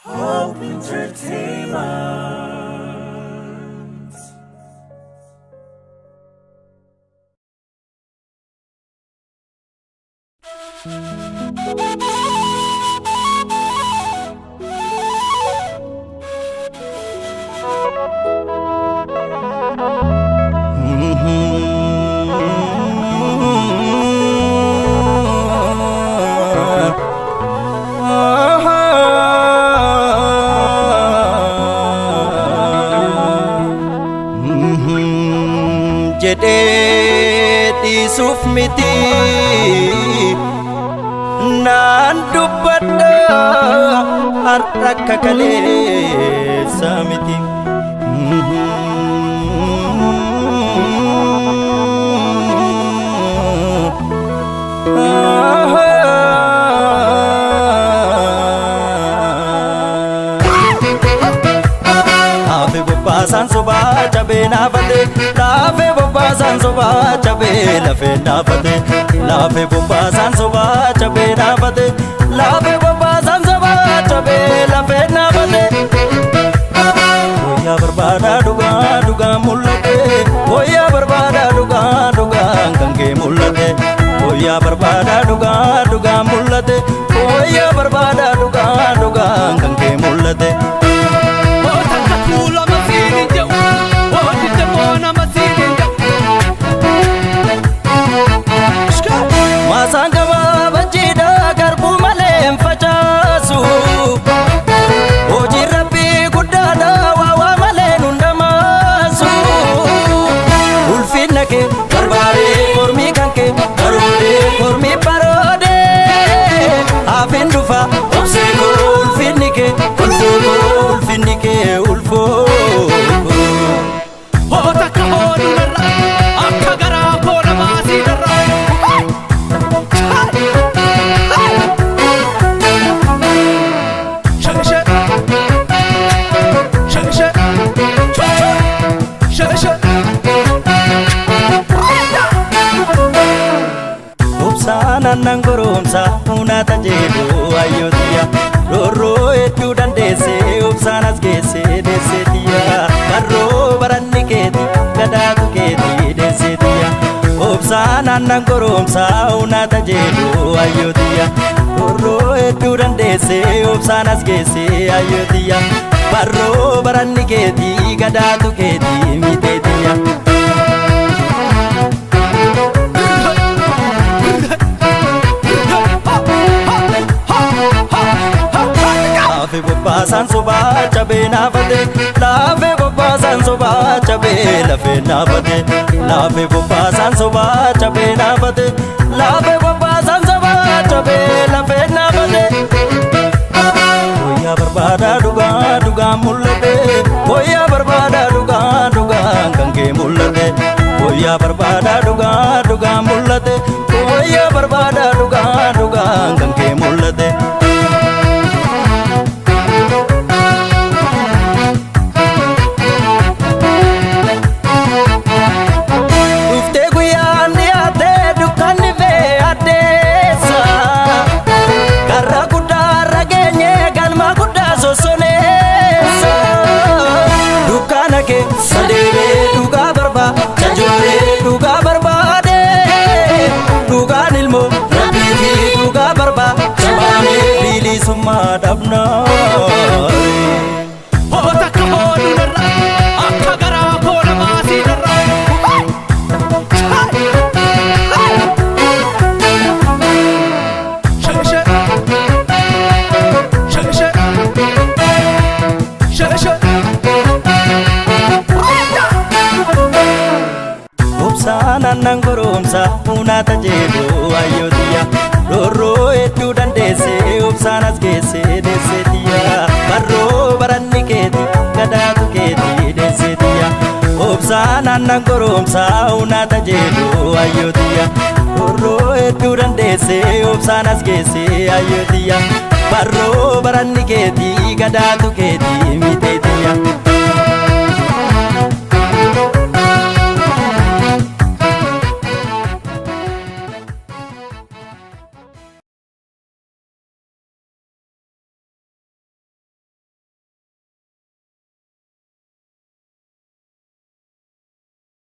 Hope Entertainment. Jedhee dhiisuuf miti naan dubbadha har'a akka kaleessa miti. Laafe bobbaasaan sobaa cabee naafate, laafe bobbaasaan sobaa cabee lafee naafate, laafe bobbaasaan sobaa cabee naafate, laafe bobbaasaan sobaa cabee lafee naafate. Wayyaa barbaadaa dhugaa dhugaa mul'ate, wayyaa barbaadaa dhugaa dhugaa kan kee mul'ate, wayyaa barbaadaa dhugaa dhugaa mul'ate, wayyaa barbaadaa dhugaa dhugaa kan kee mul'ate. Takka tuulama siin hin jedhu, hojii immoo nama siin hin jedhu. Maasaan gabaabachiidha garbuu malee hin facaasu. Hojiin rabbii guddaadha waa waa malee nun dhamaasu. Ulfinna kee barbaadee mormii kan kee baroodee mormii baroodee. Hafin dhufa obsee koo ulfinni kee ulfoo koo ulfinni kee ulfoo koo. Hoo takka hooduu narra, akka garaa koo namaa sii darra. Sheshe, sheshe, sheshe. Obsaan aannan goromsa hunaata jedhu ayyootiya. Roorroo hedduu dandeesse obsaan as geesse deesseetiya. Barroo baranni keeti gadaatu keeti deesseetiya. Obsaan aannan goromsa hunaata jedhu ayyootiya. Roorroo hedduu dandeesse obsaan as geesse ayyootiya. Barroo baranni keeti gadaatu keeti miteetiya. Laafe bobbaasaan sobaa cabee naafate, laafe bobbaasaan sobaa cabee lafee naafate, laafe bobbaasaan sobaa cabee naafate, laafe bobbaasaan sobaa cabee lafee naafate. Wayyaa barbaadaa dhugaa dhugaa mul'ate, wayyaa barbaadaa dhugaa dhugaa kan kee mul'ate, wayyaa barbaadaa dhugaa dhugaa mul'ate, wayyaa barbaadaa dhugaa dhugaa kan kee mul'ate. Dhuftee guyyaan dhiyaatee dukkanni fee addeessa. Karra guddaa irra geenye galma guddaa sossoneessa. Dukkana keessa deemee dhugaa barbaada jooree dhugaa barbaade. Dhugaan ilmoo rabbiifi dhugaa barbaada baanee bilisummaa dhabnaa. Hoo takka hooduu narra, akka garaa koo namaa sii darra. Sheshe, sheshe, sheshe. Obsaan aannan goromsa hunaata jedhu ayyootiya. Roorroo hedduu dandeesse obsaan as geesse deesseetiya. Barroo baranni keeti gadaatu keeti deesseetiya. Obsaan aannan goromsa hunaata jedhu ayyootiya. Roorroo hedduu dandeesse obsaan as geesse ayyootiya. Barroo baranni keeti gadaatu keeti miteetiya.